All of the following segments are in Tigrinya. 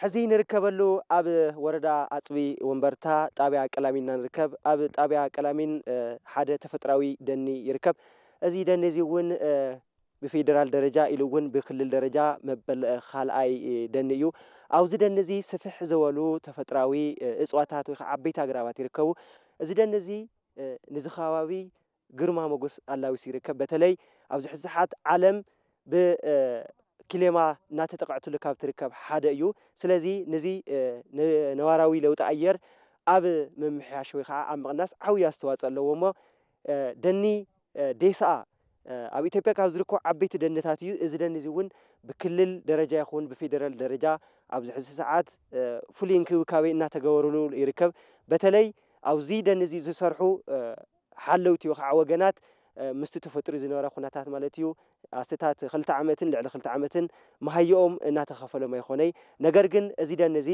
እዚ ንርከበሉ ኣብ ወረዳ ኣፅቢ ወንበርታ ጣብያ ቀላሚን ኢና ንርከብ። ኣብ ጣብያ ቀላሚን፣ እ፣ ሓደ ተፈጥራዊ ደኒ ይርከብ። እዚ ደኒ እዚ እውን፣ እ፣ ብፌደራል ደረጃ ኢሉ እውን ብክልል ደረጃ መበል፣ እ፣ ካልኣይ፣ እ፣ ደኒ እዩ። ኣብዚ ደኒ እዚ ስፍሕ ዝበሉ ተፈጥራዊ፣ እ፣ እፅዋታት ወይ ከዓ ዓበይቲ ኣግራባት ይርከቡ። እዚ ደኒ እዚ፣ እ፣ ንዚ ከባቢ ግርማ ሞገስ ኣላዊሱ ይርከብ። በተለይ ኣብዚ ሕዚ ሰዓት ዓለም ብ፣ እ፣ ክሌማ እናተጠቕዐትሉ ካብ ትርከብ ሓደ እዩ። ስለዚ ነዚ፣ እ፣ ነ-፣ ነባራዊ ለውጢ ኣየር ኣብ ምምሕያሽ ወይ ከዓ ኣብ ምቕናስ ዓብዪ ኣስተዋፅኦ ኣለዎ እሞ፣ እ፣ ደኒ፣ እ፣ ዴስኣ፣ እ፣ ኣብ ኢትዮጵያ ካብ ዝርከቡ ዓበይቲ ደንታት እዩ። እዚ ደኒ እዚ እውን ብክልል ደረጃ ይኹን ብፌደራል ደረጃ ኣብዚ ሕዚ ሰዓት፣ እ፣ ፍሉይ እንክብካቤ እናተገበሩሉ ይርከብ። በተለይ ኣብዚ ደኒ እዚ ዝሰርሑ፣ እ፣ ሓለውቲ ወይ ከዓ ወገናት፣ እ፣ ምስቲ ተፈጥሩ ዝነበረ ኩነታት ማለት እዩ፣ ኣስታት ክልተ ዓመትን ልዕሊ ክልተ ዓመትን መሃይኦም እናተኸፈሎም ኣይኾነይ። ነገር ግን እዚ ደን እዚ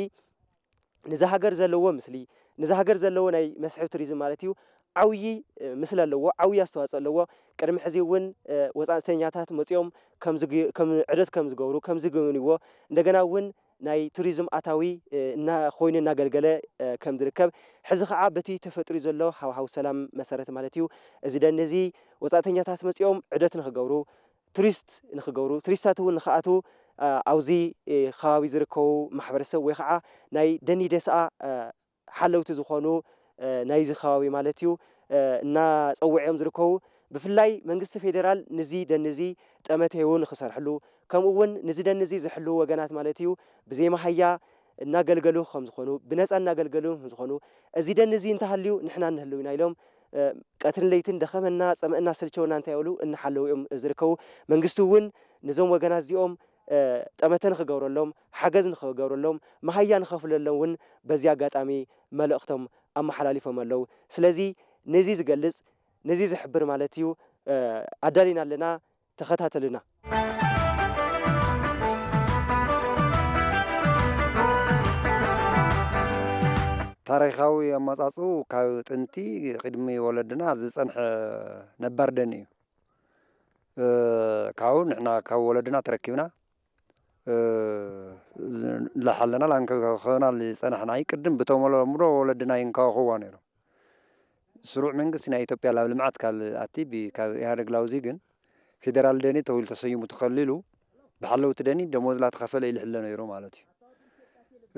ንዛ ሃገር ዘለዎ ምስሊ፣ ንዛ ሃገር ዘለዎ ናይ መስሕብ ቱሪዝም ማለት እዩ፣ ዓብዪ፣ እ፣ ምስሊ ኣለዎ፣ ዓብዪ ኣስተዋፅኦ ኣለዎ። ቅድሚ ሕዚ እውን፣ እ፣ ወፃእተኛታት መፂኦም ከም ዝግ-፣ ከም ዕደት ከም ዝገብሩ፣ ከም ዝግብንይዎ፣ እንደገና እውን ናይ ቱሪዝም ኣታዊ፣ እ፣ እና-፣ ኮይኑ እናገልገለ፣ እ፣ ከም ዝርከብ፣ ሕዚ ከዓ በቲ ተፈጥሩ ዘሎ ሃዋሃው ሰላም መሰረት ማለት እዩ፣ እዚ ደን እዚ ወፃእተኛታት መፂኦም ዕደት ንክገብሩ፣ ቱሪስት ንክገብሩ፣ ቱሪስታት እውን ንክኣትዉ፣ እ፣ ኣብዚ፣ እ፣ ከባቢ ዝርከቡ ማሕበረሰብ ወይ ከዓ ናይ ደኒ ደስኣ፣ እ፣ ሓለውቲ ዝኾኑ፣ እ፣ ናይዚ ከባቢ ማለት እዩ፣ እ፣ እናፀውዑ እዮም ዝርከቡ። ብፍላይ መንግስቲ ፌዴራል ንዚ ደን እዚ ጠመተ ሂቡ ንክሰርሕሉ፣ ከምኡ እውን ንዚ ደን እዚ ዝሕልዉ ወገናት ማለት እዩ፣ ብዘይ መሃያ እናገልገሉ ከም ዝኾኑ፣ ብነፃ እናገልገሉ ከም ዝኾኑ፣ እዚ ደን እዚ እንተሃልዩ ንሕና ንህልው ኢና ኢሎም፣ እ፣ ቀትርን ለይትን ደኸመና፣ ፀመእና፣ ሰልቸወና እንታይ ይብሉ እናሓለዉ እዮም ዝርከቡ። መንግስቲ እውን ነዞም ወገናት እዚኦም፣ እ፣ ጠመተ ንክገብረሎም፣ ሓገዝ ንክገብረሎም፣ መሃያ ንኸፍለሎም እውን በዚ ኣጋጣሚ መልእኽቶም ኣመሓላሊፎም ኣለዉ። ስለዚ ነዚ ዝገልጽ፣ ነዚ ዝሕብር ማለት እዩ፣ እ፣ ኣዳሊና ኣለና፣ ተኸታተሉና። ታሪኻዊ ኣመጻጽኡ ካብ ጥንቲ ቅድሚ ወለድና ዝጸንሐ ነባር ደን እዩ። እ፣ ካብኡ ንሕና ካብ ወለድና ተረኪብና፣ እ፣ ላሓለና ላንከብከብና ዝጸናሕና እዩ። ቅድም ብተለምዶ ወለድና ይንከባኸብዋ ነይሮም። ስሩዕ መንግስቲ ናይ ኢትዮጵያ ላብ ልምዓት ካብ ኣቲ ብ-፣ ካብ ኢህኣደግ ላውዚ ግን ፌደራል ደኒ ተባሂሉ ተሰይሙ ተኸሊሉ ብሓለውቲ ደኒ ደሞዝ ላተኸፈለ ይልሕለ ነይሩ ማለት እዩ።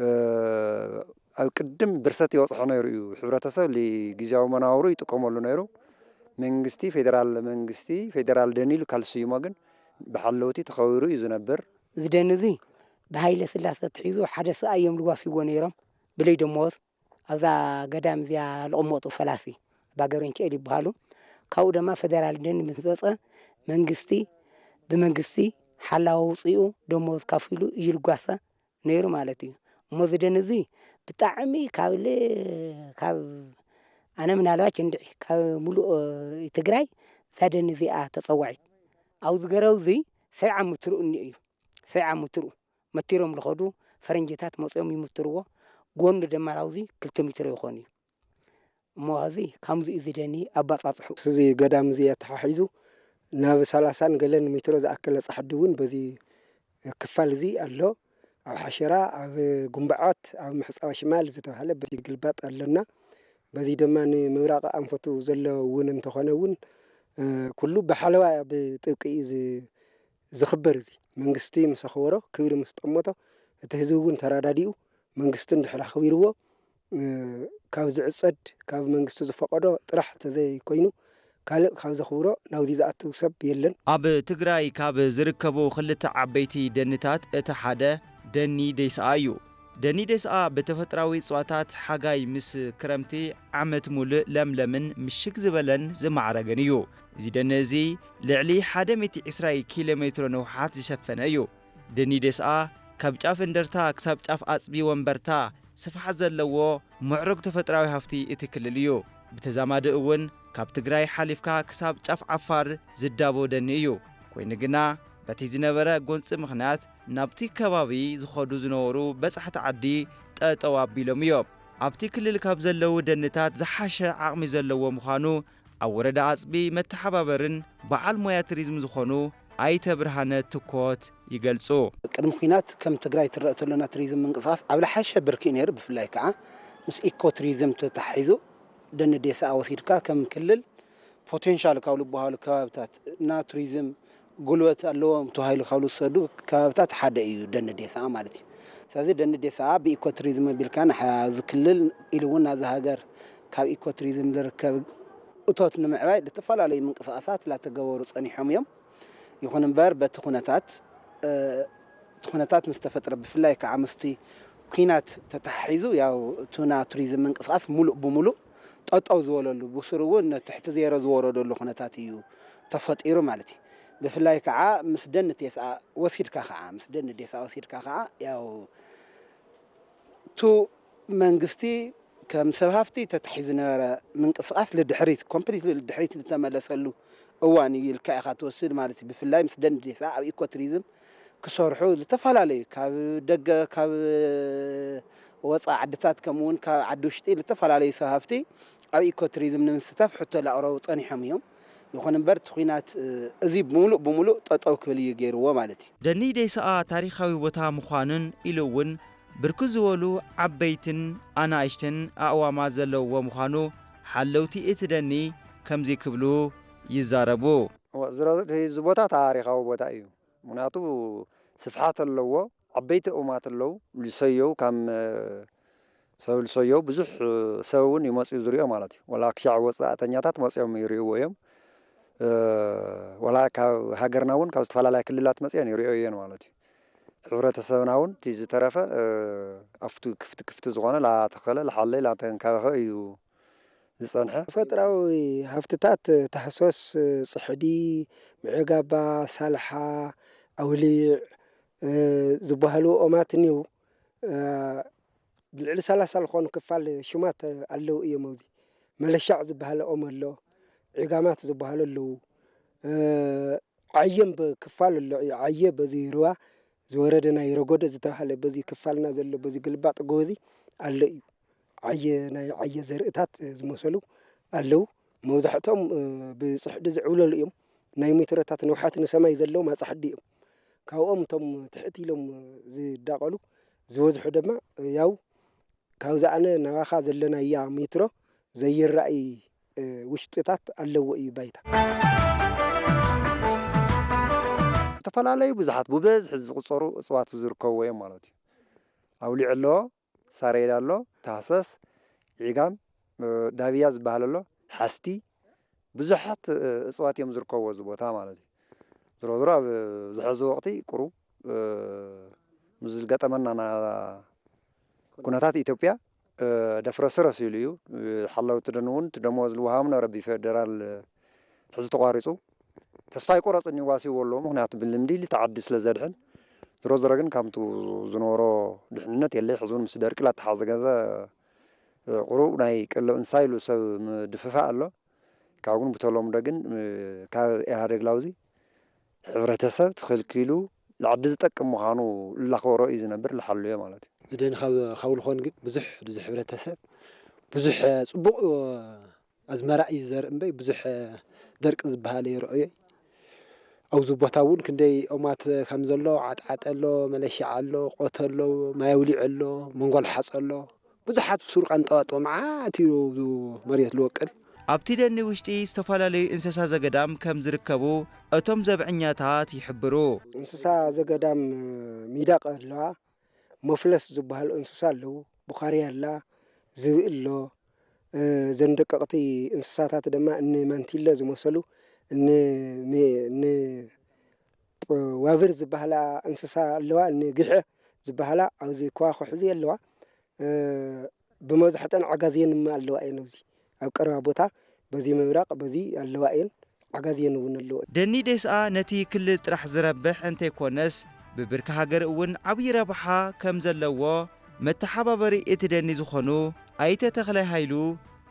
እ፣ ኣብ ቅድም ብርሰት ይበጽሖ ነይሩ እዩ። ሕብረተሰብ ንግዝያዊ መናብሩ ይጥቀመሉ ነይሩ። መንግስቲ፣ ፌደራል መንግስቲ፣ ፌደራል ደን ኢሉ ካልስዩሞ ግን ብሓለውቲ ተኸቢሩ እዩ ዝነብር። እዚ ደን እዚ ብሃይለ ስላሰ ተታሒዙ ሓደ ሰብኣይ እዮም ልጓስይዎ ነይሮም። ብለይ ደመወዝ ኣብዛ ገዳም እዚኣ ልቕመጡ ፈላሲ ኣባ ገብረንኪኤል ይበሃሉ። ካብኡ ድማ ፌደራል ደን ምስ መጸ መንግስቲ ብመንግስቲ ሓላዊ ኣውጺኡ ደመወዝ ካፊሉ እዩ ልጓሰ ነይሩ ማለት እዩ። እሞ እዚ ደን እዚ ብጣዕሚ ካብ ል-፣ ካብ ኣነ ምናልባች እንድዒ ካብ ሙሉእ ትግራይ እዛ ደን እዚኣ ተጸዋዒት። ኣብዚ ገረብ እዚ ሰብዓ ምትርኡ እኒኦ እዩ። ሰብዓ ምትርኡ መቲሮም ልኸዱ ፈረንጅታት መፂኦም ይምትርዎ። ጎኑ ድማ ናብዚ ክልተ ሜትሮ ይኾን እዩ። እሞ እዚ ከምዚ እዩ ዝደኒ ኣባፃፅሑ። እዚ ገዳም እዚ ኣተሓሒዙ ናብ ሰላሳን ገለን ሜትሮ ዝኣክል ኣፃሕዲ እውን በዚ ክፋል እዚ ኣሎ። ኣብ ሓሸራ፣ ኣብ ጉምባዓት፣ ኣብ ምሕፃዋ ሽማል ዝተባህለ በዚ ግልባጥ ኣሎና። በዚ ድማ ንምብራቕ ኣንፈቱ ዘሎ እውን እንተኾነ እውን፣ እ፣ ኩሉ ብሓለዋ ብጥብቂ እዩ ዝ-፣ ዝኽበር። እዚ መንግስቲ ምስ ኣኽበሮ፣ ክብሪ ምስ ጠመቶ፣ እቲ ህዝቢ እውን ተራዳዲኡ መንግስቲ እንድሕር ኣኽቢርዎ፣ እ፣ ካብ ዝዕጸድ፣ ካብ መንግስቲ ዝፈቐዶ ጥራሕ ተዘይኮይኑ፣ ካልእ ካብ ዘኽብሮ ናብዚ ዝኣቱ ሰብ የለን። ኣብ ትግራይ ካብ ዝርከቡ ክልተ ዓበይቲ ደንታት እቲ ሓደ ደኒ ደይስኣ እዩ። ደኒ ደይስኣ ብተፈጥራዊ እፅዋታት ሓጋይ ምስ ክረምቲ ዓመት ሙሉእ ለምለምን ምሽግ ዝበለን ዝማዕረገን እዩ። እዚ ደኒ እዚ ልዕሊ ሓደ ሚእቲ ዕስራ ኪሎ ሜትሮ ንውሓት ዝሸፈነ እዩ። ደኒ ደስኣ ካብ ጫፍ እንደርታ ክሳብ ጫፍ ኣጽቢ ወንበርታ ስፍሓት ዘለዎ ምዕሩግ ተፈጥራዊ ሃፍቲ እቲ ክልል እዩ። ብተዛማዲ እውን ካብ ትግራይ ሓሊፍካ ክሳብ ጫፍ ዓፋር ዝዳቦ ደኒ እዩ። ኮይኑ ግና በቲ ዝነበረ ጎንፂ ምኽንያት ናብቲ ከባቢ ዝኸዱ ዝነበሩ በጻሕቲ ዓዲ ጠጠው ኣቢሎም እዮም። ኣብቲ ክልል ካብ ዘለዉ ደንታት ዝሓሸ ዓቕሚ ዘለዎ ምዃኑ ኣብ ወረዳ ኣፅቢ መተሓባበርን በዓል ሞያ ቱሪዝም ዝኾኑ ኣይተ ብርሃነ ትኮት ይገልጹ። ቅድሚ ኲናት ከም ትግራይ ትረአ ተሎ ናይ ቱሪዝም ምንቅስቓስ ኣብ ዝሓሸ ብርኪ እዩ ነይሩ። ብፍላይ ከዓ ምስ ኢኮ ቱሪዝም ተታሒዙ ደን ዴሳኣ ወሲድካ ከም ክልል ፖቴንሻል ካብ ዝበሃሉ ከባብታት እና ቱሪዝም ጉልበት ኣለዎም ተባሂሉ ካብ ዝወሰዱ ከባብታት ሓደ እዩ ደን ዴሳኣ ማለት እዩ። ስለዚ ደን ዴሳኣ ብኢኮ ቱሪዝም ኣቢልካ ንሓዚ ክልል ኢሉ እውን ናዚ ሃገር ካብ ኢኮ ቱሪዝም ዝርከብ እቶት ንምዕባይ ዝተፈላለዩ ምንቅስቓሳት ላተገበሩ ፀኒሖም እዮም። ይኹን እምበር በቲ ኩነታት እቲ ኩነታት ምስ ተፈጥረ ብፍላይ ከዓ ምስቲ ኲናት ተተሓሒዙ ያው እቱና ቱሪዝም ምንቅስቃስ ሙሉእ ብሙሉእ ጠጠው ዝበለሉ ብስሩ እውን ትሕቲ ዜሮ ዝወረደሉ ኩነታት እዩ ተፈጢሩ ማለት እዩ። ብፍላይ ከዓ ምስ ደን ዴሳኣ ወሲድካ ከዓ ምስ ደን ዴሳኣ ወሲድካ ከዓ ያው ቱ መንግስቲ ከም ሰብ ሃፍቲ ተታሒዙ ዝነበረ ምንቅስቃስ ልድሕሪት ኮምፕሊት ልድሕሪት ዝተመለሰሉ እዋን እዩ ኢልካ ኢኻ ትወስድ ማለት እዩ። ብፍላይ ምስ ደን ዴሳ ኣብ ኢኮ ቱሪዝም ክሰርሑ ዝተፈላለዩ ካብ ደገ ካብ ወፃ ዓድታት ከምኡ እውን ካብ ዓዲ ውሽጢ ዝተፈላለዩ ሰብ ሃፍቲ ኣብ ኢኮ ቱሪዝም ንምስታፍ ሕቶ ላቅረቡ ፀኒሖም እዮም። ይኹን እምበር እቲ ኲናት እዚ ሙሉእ ብሙሉእ ጠጠው ክብል እዩ ገይርዎ ማለት እዩ። ደኒ ዴሳኣ ታሪኻዊ ቦታ ምዃኑን ኢሉ እውን ብርክት ዝበሉ ዓበይትን ኣናእሽትን ኣእዋማት ዘለውዎ ምዃኑ ሓለውቲ እቲ ደኒ ከምዚ ክብሉ ይዛረቡ። እወ፣ ዝረ-፣ እቲ፣ እዚ ቦታ ታሪኻዊ ቦታ እዩ። ምኽንያቱ ስፍሓት ኣለዎ፣ ዓበይቲ እማት ኣለዉ፣ ልሰየው፣ ካብ ሰብ ልሰየው ብዙሕ ሰብ እውን ይመፅኡ ዝሪኦ ማለት እዩ። ወላ ክሻዕ ወፃእተኛታት መፅኦም ይሪእዎ እዮም። ወላ ካብ ሃገርና እውን ካብ ዝተፈላለያ ክልላት መፅኦን ይሪኦ እየን ማለት እዩ። ሕብረተሰብና እውን እቲ ዝተረፈ ኣብቲ ክፍቲ ክፍቲ ዝኾነ ላተኸለ ላሓለይ ላተንከባኸበ እዩ ዝፀንሐ። ተፈጥራዊ ሃፍትታት ታህሶስ፣ ፅሕዲ፣ ምዕጋባ፣ ሳልሓ፣ ኣውሊዕ ዝበሃሉ ኦማት እኒው። ልዕሊ ሰላሳ ዝኾኑ ክፋል ሽማት ኣለዉ እዮም። ኣብዚ መለሻዕ ዝበሃል ኦም ኣሎ፣ ዒጋማት ዝበሃሉ ኣለዉ። ዓየም ክፋል ኣሎ እዩ። ዓየ በዚ ርዋ ዝወረደ ናይ ረጎደ ዝተባሃለ በዚ ክፋልና ዘሎ በዚ ግልባጥ ጎቦ እዚ ኣሎ እዩ። ዓየ ናይ ዓየ ዘርእታት ዝመሰሉ ኣለዉ። መብዛሕትኦም ብፅሕዲ ዝዕብለሉ እዮም። ናይ ሜትሮታት ንውሓት ንሰማይ ዘለዎም ኣፃሕዲ እዮም። ካብኦም እቶም ትሕት ኢሎም ዝዳቐሉ ዝበዝሑ ድማ ያው ካብዚ ኣነ ናባኻ ዘለናያ ሜትሮ ዘይረኣይ ውሽጥታት ኣለዎ እዩ ባይታ። ዝተፈላለዩ ብዙሓት ብበዝሒ ዝቁፀሩ እፅዋት ዝርከብዎ እዮም ማለት እዩ። ኣውሊዕ ኣለዎ፣ ሳሬዳ ኣሎ፣ ታህሰስ፣ ዒጋም፣ ዳብያ ዝበሃል ኣሎ፣ ሓስቲ፣ ብዙሓት እፅዋት እዮም ዝርከብዎ እዚ ቦታ ማለት እዩ። ዝሮ ዝሮ ኣብ ዝሐዚ ወቅቲ ቁሩብ ምስ ዝገጠመና ኩነታት ኢትዮጵያ ደፍረስረስ ኢሉ እዩ። ሓለውቲ ደን እውን እቲ ደመወዝ ዝወሃቦም ነበረ ብፌደራል ሕዚ ተቋሪፁ። ተስፋ ኣይቆረፅን ይዋስይዎ ኣለዎ። ምክንያቱ ብልምዲ እቲ ዓዲ ስለ ዘድሕን። ዝሮ ዝሮ ግን ከምቱ ዝነበሮ ድሕንነት የለ። ሕዚ እውን ምስ ደርቂ ላተሓዘ ገዛ ቁሩብ ናይ ቀለብ እንስሳ ኢሉ ሰብ ምድፍፋእ ኣሎ። ካብ ግን ብተለምዶ ግን ካብ ኢህኣደግ ላውዚ ሕብረተሰብ ተኸልኪሉ ንዓዲ ዝጠቅም ምዃኑ እናኸበሮ እዩ ዝነብር እናሓለዮ ማለት እዩ። ዝደን ካብ ካብ ልኾን ግን ብዙሕ እዚ ሕብረተሰብ ብዙሕ ፅቡቕ ኣዝመራ እዩ ዘርኢ እምበይ ብዙሕ ደርቂ ዝበሃል ኣይረኣዮይ። ኣብዚ ቦታ እውን ክንደይ ኦማት ከም ዘሎ ዓጥዓጠ ኣሎ፣ መለሻዕ ኣሎ፣ ቆተ ኣሎ፣ ማይ ኣውሊዕ ኣሎ፣ መንጎልሓፅ ኣሎ። ብዙሓት ብሱር ቀንጠዋጠው መዓት እዩ መሬት ዝወቅል። ኣብቲ ደኒ ውሽጢ ዝተፈላለዩ እንስሳ ዘገዳም ከም ዝርከቡ እቶም ዘብዐኛታት ይሕብሩ። እንስሳ ዘገዳም ሚዳቕ ኣለዋ፣ መፍለስ ዝበሃሉ እንስሳ ኣለዉ፣ ቡኻርያ ኣላ፣ ዝብኢ ኣሎ። እዘን ደቀቕቲ እንስሳታት ድማ እኒ ማንቲለ ዝመሰሉ፣ እኒ ሚ-፣ እኒ ዋብር ዝበሃላ እንስሳ ኣለዋ፣ እኒ ግሐ ዝበሃላ ኣብዚ ከዋኽብቲ እዚ ኣለዋ። ብመብዛሕተን ዓጋዜን ድማ ኣለዋ እየን ኣብዚ ኣብ ቀረባ ቦታ በዚ ምብራቕ በዚ ኣለዋ እየን። ዓጋዜን እውን ኣለዎ። ደኒ ዴስኣ ነቲ ክልል ጥራሕ ዝረብሕ እንተይኮነስ ብብርኪ ሃገር እውን ዓብዪ ረብሓ ከም ዘለዎ መተሓባበሪ እቲ ደኒ ዝኾኑ ኣይተ ተኽላይ ሃይሉ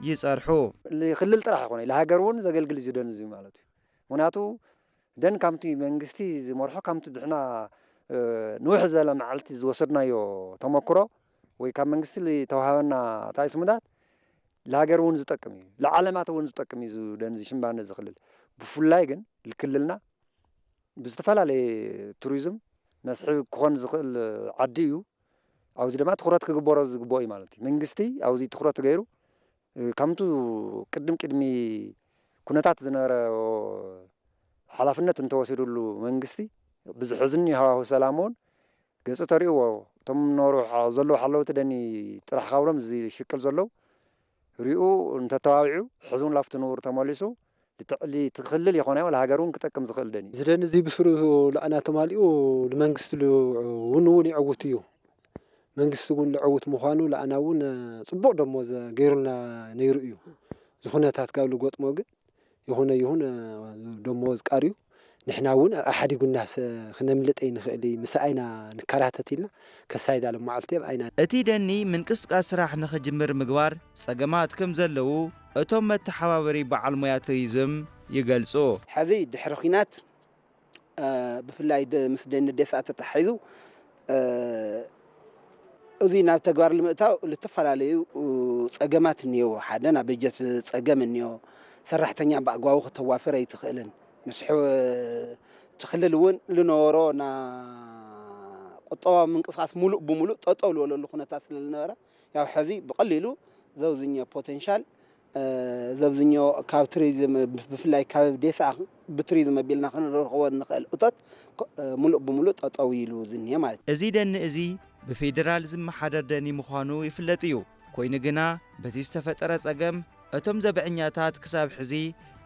ይጸርሑ። ክልል ጥራሕ ይኾነ ንሃገር እውን ዘገልግል እዩ ደን እዚ ማለት እዩ። ምክንያቱ ደን ካብቲ መንግስቲ ዝመርሖ ካብቲ ድሕና ንውሕ ዝበለ መዓልቲ ዝወሰድናዮ ተመክሮ ወይ ካብ መንግስቲ ዝተዋሃበና እንታይ ስሙዳት ንሃገር እውን ዝጠቅም እዩ፣ ንዓለማት እውን ዝጠቅም እዩ። እዚ ደን እዚ ሽምባነ እዚ ክልል ብፍላይ ግን ክልልና ብዝተፈላለየ ቱሪዝም መስሕብ ክኾን ዝኽእል ዓዲ እዩ። ኣብዚ ድማ ትኹረት ክግበሮ ዝግብኦ እዩ ማለት እዩ። መንግስቲ ኣብዚ ትኹረት ገይሩ፣ እ፣ ከምቱ ቅድም ቅድሚ ኩነታት ዝነበረ ሓላፍነት እንተወሲዱሉ መንግስቲ፣ ብዝሕዝኒ ሃዋሁ ሰላም እውን ገጹ ተርእይዎ። እቶም ነበሩ ሓ-፣ ዘለዉ ሓለውቲ ደኒ ጥራሕ ካብሎም ዝሽቅል ዘለዉ ሪኡ እንተተባቢዑ፣ ሕዚ እውን ላፍቲ ንቡር ተመሊሱ ልትዕሊ ትኽልል ይኾነ ወላ ሃገር እውን ክጠቅም ዝኽእል ደኒ እዩ። እዚ ደኒ እዚ ብስሩ ለኣና ተማሊኡ ንመንግስቲ ሉ-፣ እውን እውን ይዕውት እዩ። መንግስቲ እውን ልዕውት ምዃኑ ለኣና እውን ጽቡቕ ደሞዝ ገይሩልና ነይሩ እዩ። እዚ ኩነታት ካብ ልገጥሞ ግን ይኹነ ይኹን ደሞዝ ቃርዩ ንሕና እውን ኣሓዲጉና ስ-፣ ክነምልጥ ኣይንኽእል እዩ። ምሳኣይና ንከራተት ኢልና ከሳይዳ ለመዓልቲ ኣብ ኣይና እቲ ደኒ ምንቅስቃስ ስራሕ ንኽጅምር ምግባር ጸገማት ከም ዘለዉ እቶም መተሓባበሪ በዓል ሞያ ቱሪዝም ይገልጹ። ሕዚ ድሕሪ ኲናት፣ እ፣ ብፍላይ ድ-፣ ምስ ደኒ ዴስኣ ተታሒዙ፣ እ፣ እዚ ናብ ተግባር ንምእታው ልተፈላለዩ፣ እ፣ ጸገማት እኒኦ። ሓደ ናይ በጀት ጸገም እኒኦ። ሰራሕተኛ ብኣግባቡ ከተዋፍር ኣይትኽእልን። ምስ ሕ-፣ እቲ ክልል እውን ልነበሮ ና ቁጠባዊ ምንቅስቃስ ሙሉእ ብሙሉእ ጠጠው ልበለሉ ኩነታት ስለ ልነበረ፣ ያው ሕዚ ብቐሊሉ ዘብዝኞ ፖቴንሻል፣ እ፣ ዘብዝኞ ካብ ቱሪዝም፣ ብፍላይ ካብ ዴስኣ ብቱሪዝም ኣቢልና ክንረኽቦ እንኽእል እቶት፣ ኮ-፣ እ፣ ሙሉእ ብሙሉእ ጠጠው ኢሉ ዝኒሄ ማለት እዩ። እዚ ደኒ እዚ ብፌዴራል ዝመሓደር ደኒ ምዃኑ ይፍለጥ እዩ። ኮይኑ ግና በቲ ዝተፈጠረ ጸገም እቶም ዘብዐኛታት ክሳብ ሕዚ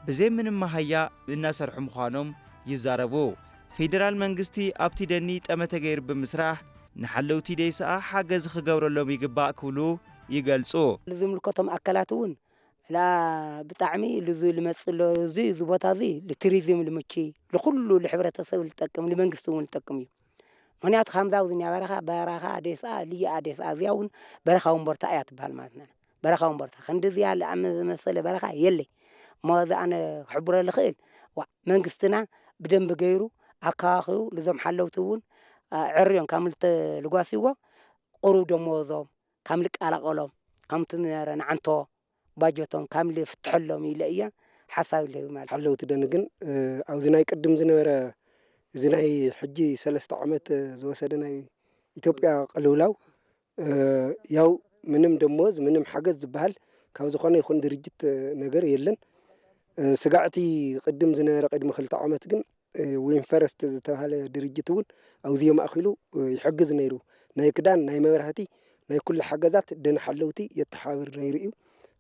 ብዘይ ምንም መሃያ እናሰርሑ ምዃኖም ይዛረቡ። ፌዴራል መንግስቲ ኣብቲ ደኒ ጠመተ ገይሩ ብምስራሕ ንሓለውቲ ዴስኣ ሓገዝ ክገብረሎም ይግባእ ክብሉ ይገልጹ። ዝምልከቶም ኣካላት እውን ላ ብጣዕሚ ልዙ ልመጽእ ኣሎ። እዚ፣ እዚ ቦታ እዚ ልቱሪዝም ልምቹ፣ ልኩሉ ልሕብረተሰብ ልጠቅም፣ ልመንግስቲ እውን ልጠቅም እዩ። ምኽንያቱ ከምዛ ኣብዚ እኒኣ በረኻ፣ በረኻ ዴስኣ፣ ልያ ዴስኣ እዚኣ እውን በረኻ ወንበርታ እያ ትበሃል ማለት ነው። በረኻ ወንበርታ ክንዲ እዚኣ ለኣም ዝመሰለ በረኻ የለይ። እሞ እዚ ኣነ ክሕብሮ ልኽእል፣ ዋ፣ መንግስትና ብደንቢ ገይሩ ኣካባኺቡ ልዞም ሓለውቲ እውን፣ አ፣ ዕርዮም ካብ ልተ-፣ ልጓስይዎ ቁሩብ ደመወዞም ካብ ልቃላቀሎም፣ ከምቲ ዝነበረ ንዓንቶ ባጀቶም ካብ ልፍትሐሎም ኢለ እየ ሓሳብ ለዩ ማለት። ሓለውቲ ደን ግን፣ እ፣ ኣብዚ ናይ ቅድም ዝነበረ፣ እዚ ናይ ሕጂ ሰለስተ ዓመት ዝወሰደ ናይ ኢትዮጵያ ቅልውላው፣ እ፣ ያው ምንም ደሞዝ፣ ምንም ሓገዝ ዝበሃል ካብ ዝኾነ ይኹን ድርጅት ነገር የለን። እ፣ ስጋዕቲ ቅድም ዝነበረ ቅድሚ ክልተ ዓመት ግን፣ እ፣ ዊንፈረስት ዝተባህለ ድርጅት እውን ኣብዚ የማእኪሉ፣ እ፣ ይሕግዝ ነይሩ። ናይ ክዳን፣ ናይ መብራህቲ፣ ናይ ኩሉ ሓገዛት ደን ሓለውቲ የተሓባብር ነይሩ እዩ።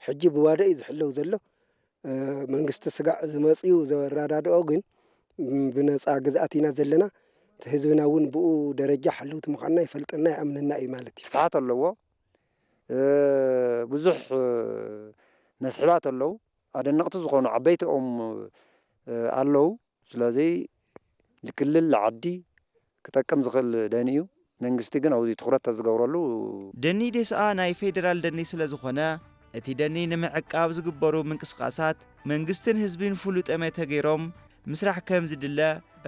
ሕጂ ብባዶ እዩ ዝሕለው ዘሎ። እ፣ መንግስቲ ስጋዕ ዝመጽኡ ዘረዳድኦ ግን፣ ም፣ ብነጻ ግዝኣት ኢና ዘለና። እቲ ህዝብና እውን ብኡ ደረጃ ሓለውቲ ምዃንና ይፈልጠና፣ ይኣምነና እዩ ማለት እዩ። ስፍሓት ኣለዎ። እ፣ ብዙሕ፣ እ፣ መስሕባት ኣለዉ። ኣደነቕቲ ዝኾኑ ዓበይቲ ኦም፣ እ፣ ኣለዉ። ስለዚ ንክልል ንዓዲ ክጠቅም ዝኽእል ደኒ እዩ። መንግስቲ ግን ኣብዚ ትኹረት ተዝገብረሉ። ደኒ ዴስኣ ናይ ፌዴራል ደኒ ስለ ዝኾነ፣ እቲ ደኒ ንምዕቃብ ዝግበሩ ምንቅስቓሳት መንግስትን ህዝብን ፍሉይ ጠመተ ገይሮም ምስራሕ ከም ዝድለ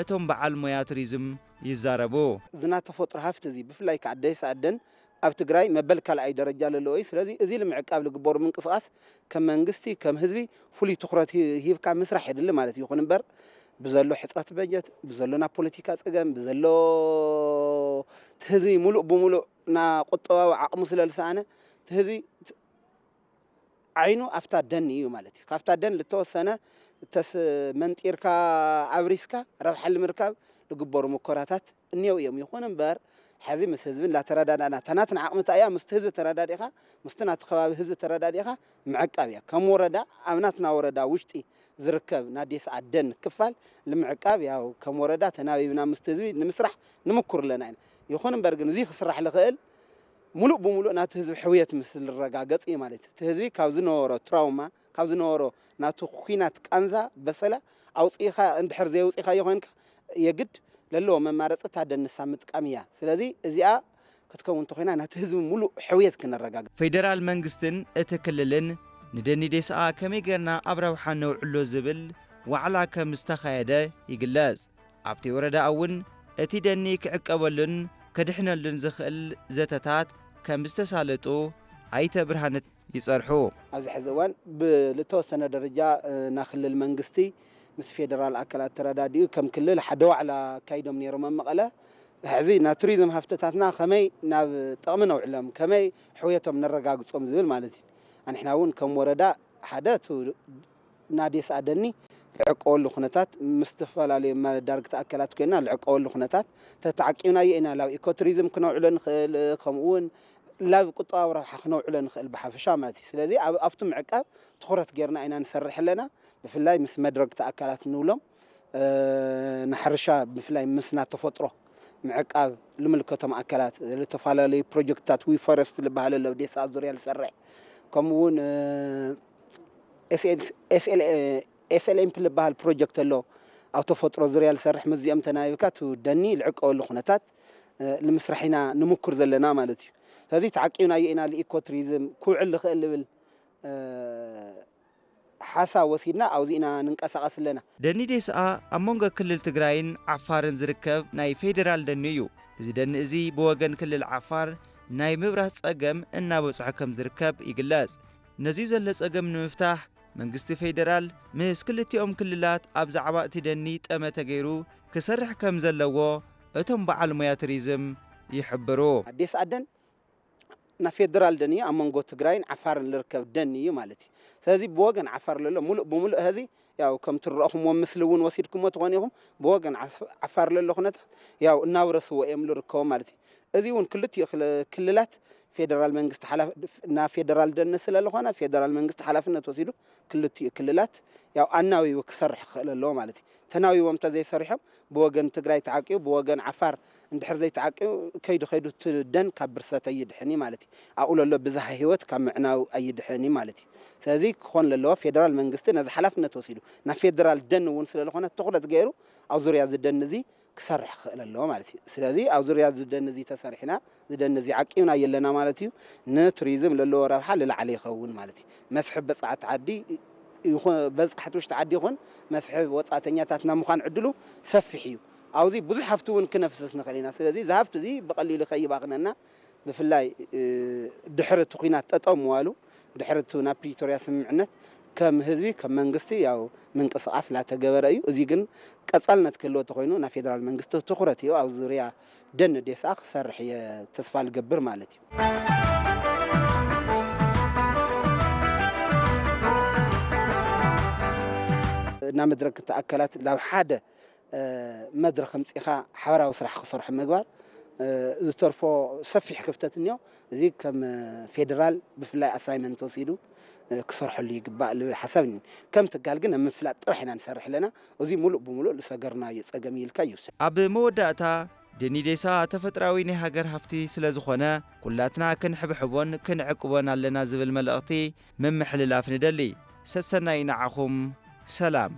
እቶም በዓል ሞያ ቱሪዝም ይዛረቡ። እዚ ናይ ተፈጥሮ ሃፍቲ እዚ ብፍላይ ከዓ ዴስኣ ደን ኣብ ትግራይ መበል ካልኣይ ደረጃ ዘለዎ እዩ። ስለዚ እዚ ንምዕቃብ ዝግበሩ ምንቅስቓስ ከም መንግስቲ፣ ከም ህዝቢ ፍሉይ ትኹረት ሂ-፣ ሂብካ ምስራሕ የድሊ ማለት እዩ። ይኹን እምበር ብዘሎ ሕፅረት በጀት፣ ብዘሎ ናይ ፖለቲካ ፀገም፣ ብዘሎ እቲ ህዝቢ ሙሉእ ብሙሉእ ናይ ቁጠባዊ ዓቕሙ ስለ ዝሰኣነ እቲ ህዝቢ ዓይኑ ኣብታ ደን እዩ ማለት እዩ። ካብታ ደን ዝተወሰነ ተስ-፣ መንጢርካ ኣብሪስካ ረብሓ ንምርካብ ዝግበሩ ሙከራታት እኒአው እዮም። ይኹን እምበር፣ ሕዚ ምስ ህዝቢ እንዳተረዳዳእና፣ እታ ናትና ዓቕሚ እታ እያ፣ ምስቲ ህዝቢ ተረዳዲእኻ፣ ምስቲ ናቲ ከባቢ ህዝቢ ተረዳዲእኻ ምዕቃብ እያ። ከም ወረዳ፣ ኣብ ናትና ወረዳ ውሽጢ ዝርከብ ናይ ዴስኣ ደን ክፋል ንምዕቃብ፣ ያው ከም ወረዳ ተናቢብና ምስቲ ህዝቢ ንምስራሕ ንምኩር ኣለና ኢና። ይኹን እምበር ግን፣ እዚ ክስራሕ ዝኽእል ሙሉእ ብሙሉእ ናቲ ህዝቢ ሕውየት ምስ ዝረጋገጽ እዩ ማለት እዩ። እቲ ህዝቢ ካብ ዝነበሮ ትራውማ፣ ካብ ዝነበሮ ናቱ ኲናት ቃንዛ በሰላ ኣውጺእኻ እንድሕር ዘየውጺእካዮ ኮይንካ፣ የግድ ለለዎ መማረጺ እታ ደንሳ ምጥቃም እያ። ስለዚ እዚኣ ክትከውን እንተኾይና ናቲ ህዝቢ ሙሉእ ሕውየት ክነረጋግጽ። ፌደራል መንግስትን እቲ ክልልን ንደኒ ዴስኣ ከመይ ጌርና ኣብ ረብሓ ነውዕሎ ዝብል ዋዕላ ከም ዝተኻየደ ይግለጽ። ኣብቲ ወረዳ እውን እቲ ደኒ ክዕቀበሉን ክድሕነሉን ዝኽእል ዘተታት ከም ዝተሳለጡ ኣይተ ብርሃነ ይጸርሑ። ኣብዚ ሕዚ እዋን ብልተወሰነ ደረጃ፣ እ፣ ናይ ክልል መንግስቲ ምስ ፌደራል ኣካላት ተረዳዲኡ ከም ክልል ሓደ ዋዕላ ኣካይዶም ነይሮም ኣብ መቐለ። ሕዚ ናብ ቱሪዝም ሃፍትታትና ከመይ ናብ ጥቕሚ ነውዕሎም፣ ከመይ ሕውየቶም ነረጋግጾም ዝብል ማለት እዩ። ኣንሕና እውን ከም ወረዳ ሓደ ቱ-፣ ናዴስ ኣደኒ ልዕቀወሉ ኩነታት ምስ ዝተፈላለዩ መዳርግቲ ኣካላት ኮይና ልዕቀወሉ ኩነታት ተተዓቂብናዮ ኢና። ላብ ኢኮቱሪዝም ክነውዕሎ ንኽእል፣ ከምኡ እውን ላብ ቁጠባዊ ረብሓ ክነውዕሎ ንኽእል ብሓፈሻ ማለት እዩ። ስለዚ ኣብ-፣ ኣብቲ ምዕቃብ ትኹረት ጌርና ኢና ንሰርሕ ኣለና። ብፍላይ ምስ መድረግቲ ኣካላት ንብሎም፣ እ፣ ንሕርሻ ብፍላይ ምስ ናይ ተፈጥሮ ምዕቃብ ልምልከቶም ኣካላት፣ ዝተፈላለዩ ፕሮጀክትታት ዊ ፎረስት ዝበሃል ኣሎ፣ ኣብ ዴሳ ዙርያ ዝሰርሕ፣ ከምኡ እውን፣ እ፣ ኤስ ኤል፣ ኤስ ኤል፣ ኤስ ኤል ኤም ፒ ዝበሃል ፕሮጀክት ኣሎ፣ ኣብ ተፈጥሮ ዙርያ ዝሰርሕ፣ ምስዚኦም ተናቢብካ እቲ ደኒ ልዕቀወሉ ኩነታት፣ እ፣ ንምስራሕ ኢና ንምኩር ዘለና ማለት እዩ። ስለዚ ተዓቂብናዮ ኢና፣ ንኢኮ ቱሪዝም ክውዕል ዝኽእል ዝብል፣ እ፣ ሓሳብ ወሲድና ኣብዚ ኢና ንንቀሳቐስ ኣለና። ደኒ ዴስኣ ኣብ መንጎ ክልል ትግራይን ዓፋርን ዝርከብ ናይ ፌዴራል ደኒ እዩ። እዚ ደኒ እዚ ብወገን ክልል ዓፋር ናይ ምብራስ ጸገም እናበጽሖ ከም ዝርከብ ይግለጽ። ነዚ ዘሎ ጸገም ንምፍታሕ መንግስቲ ፌዴራል ምስ ክልቲኦም ክልላት ኣብ ዛዕባ እቲ ደኒ ጠመተ ገይሩ ክሰርሕ ከም ዘለዎ እቶም በዓል ሞያ ቱሪዝም ይሕብሩ። ኣዴስ ኣደን ናይ ፌደራል ደን እዩ፣ ኣብ መንጎ ትግራይን ዓፋርን ዝርከብ ደን እዩ ማለት እዩ። ስለዚ ብወገን ዓፋር ለሎ ሙሉእ ብሙሉእ ህዚ ያው ከም ትረእኹምዎ ምስሊ እውን ወሲድኩሞ ትኾኑ ኢኹም። ብወገን ዓስ-፣ ዓፋር ለሎ ኩነታት ያው እናውረስዎ እዮም ዝርከቡ ማለት እዩ። እዚ እውን ክልቲኡ ክል-፣ ክልላት ፌደራል መንግስቲ ሓላፍ-፣ ና ፌደራል ደን ስለ ዝኾነ ፌደራል መንግስቲ ሓላፍነት ወሲዱ ክልቲኡ ክልላት ያው ኣናዊቡ ክሰርሕ ክኽእል ኣለዎ ማለት እዩ። ተናዊቦም እንተዘይሰሪሖም ብወገን ትግራይ ተዓቂቡ ብወገን ዓፋር እንድሕር ዘይተዓቂቡ ከይዱ ከይዱ እቲ ደን ካብ ብርሰት ኣይድሕን እዩ ማለት እዩ። ኣብኡ ለሎ ብዝሃ ህይወት ካብ ምዕናው ኣይድሕን እዩ ማለት እዩ። ስለዚ ክኾን ለለዎ ፌደራል መንግስቲ ነዚ ሓላፍነት ወሲዱ ናብ ፌደራል ደን እውን ስለ ዝኾነ ትኹረት ገይሩ ኣብ ዙርያ እዚ ደን እዚ ክሰርሕ ክኽእል ኣለዎ ማለት እዩ። ስለዚ ኣብ ዙርያ እዚ ደን እዚ ተሰሪሕና እዚ ደን እዚ ዓቂብና የለና ማለት እዩ። ንቱሪዝም ለለዎ ረብሓ ልላዕለ ይኸውን ማለት እዩ። መስሕብ በጻሕቲ ዓዲ ይኹ-፣ በጻሕቲ ውሽጢ ዓዲ ይኹን መስሕብ ወጻእተኛታት ናብ ምዃን ዕድሉ ሰፊሕ እዩ። ኣብዚ ብዙሕ ሃፍቲ እውን ክነፍስስ ንኽእል ኢና። ስለዚ እዚ ሃፍቲ እዚ ብቐሊሉ ከይባኽነና ብፍላይ፣ እ፣ ድሕሪ እቲ ኲናት ጠጠው ምባሉ፣ ድሕሪ እቲ ናብ ፕሪቶርያ ስምምዕነት ከም ህዝቢ፣ ከም መንግስቲ ያው ምንቅስቓስ ላተገበረ እዩ። እዚ ግን ቀጻልነት ክህልዎ ተኾይኑ ናይ ፌደራል መንግስቲ ትኹረት እዩ ኣብ ዙርያ ደን ዴሳ ክሰርሕ እየ ተስፋ ልገብር ማለት እዩ። እና መድረክ እቲ ኣካላት ናብ ሓደ፣ እ፣ መድረኽ ኣምጺኻ ሓበራዊ ስራሕ ክሰርሑ ምግባር፣ እ፣ ዝተርፎ ሰፊሕ ክፍተት እኒኦ። እዚ ከም ፌደራል ብፍላይ ኣሳይመንት ወሲዱ፣ እ፣ ክሰርሐሉ ይግባእ ልብል ሓሳብ እኒኦ። ከም ትካል ግን ኣብ ምፍላጥ ጥራሕ ኢና ንሰርሕ ኣለና። እዚ ሙሉእ ብሙሉእ ዝሰገርናዮ ጸገም እዩ ኢልካ ይውሰድ። ኣብ መወዳእታ ደኒ ዴሳ ተፈጥራዊ ናይ ሃገር ሃፍቲ ስለ ዝኾነ ኩላትና ክንሕብሕቦን ክንዕቅቦን ኣለና ዝብል መልእኽቲ ምምሕልላፍ ንደሊ። ሰሰናይ ንዓኹም። ሰላም።